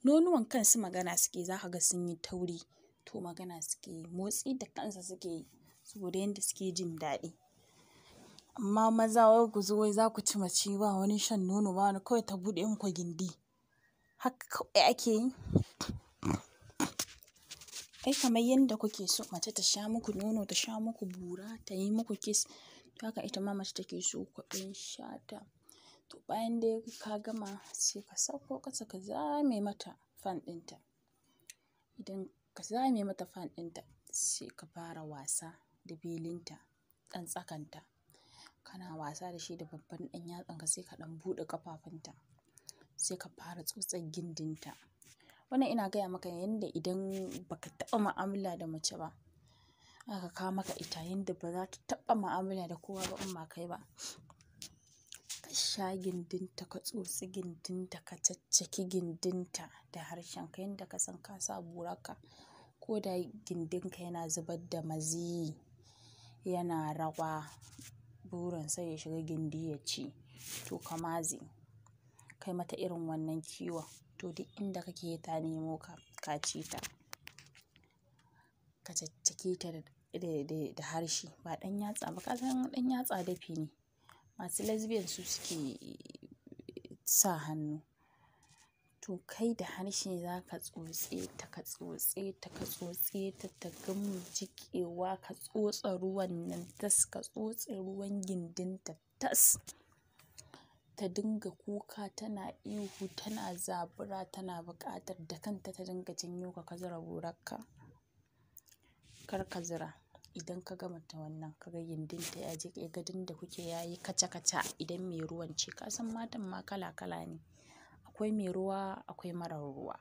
Nonuwan kansu magana suke, za ka ga sun yi tauri. To magana suke yi, motsi da kansa suke yi saboda yanda suke jin daɗi. Amma maza wai ku zo wai za ku ci mace ba wani shan nono ba wani kawai ta buɗe muku gindi. Haka kawai ake yi. Ai kamar yanda kuke so mace ta sha muku nono, ta sha muku bura, ta yi muku kiss. To haka ita ma mace take so ku ɗan sha ta. To bayan dai ka gama sai ka sauko ƙasa ka zame mata fan ɗinta. Idan ka zame mata fan ɗinta sai ka fara wasa da belinta, ɗan tsakanta. Kana wasa da shi da babban ɗan yatsanka sai ka ɗan buɗe ƙafafunta. Sai ka fara tsotsar gindinta. Wannan ina gaya maka yanda idan ba ka taɓa mu'amala da mace ba, aka kawo maka ita yanda ba za ta taɓa mu'amala da kowa ba in ba kai ba. Ka sha gindinta, ka tsotsi gindinta, ka caccaki gindinta da harshenka yanda ka san ka sa burarka. Ko da gindinka yana zubar da maziyi, yana rawa, burin sai ya shiga gindi ya ci. To ka matse, kai mata irin wannan kiwon. To duk inda kake ta nemo ka, ka ci ta. Ka caccake ta da harshe. Ba ɗan yatsa ba. Ka san ɗan yatsa dafi ne. Masu lesbian su suke sa hannu. To kai da harshe za ka tsotse ta, ka tsotse ta, ka tsotse ta, ta gama jiƙewa, ka tsotse ruwan nan tas, ka tsotse ruwan gindinta tas. Ta dinga kuka, tana ihu, tana zabura, tana buƙatar da kanta ta dinga janyo ka, ka zura burarka. Kar ka zura. Idan ka gama ta wannan, ka ga gindinta ya jiƙe, gadon da kuke yayi kaca kaca idan mai ruwan ce. Ka san matan ma kala kala ne. Akwai mai ruwa, akwai marar ruwa.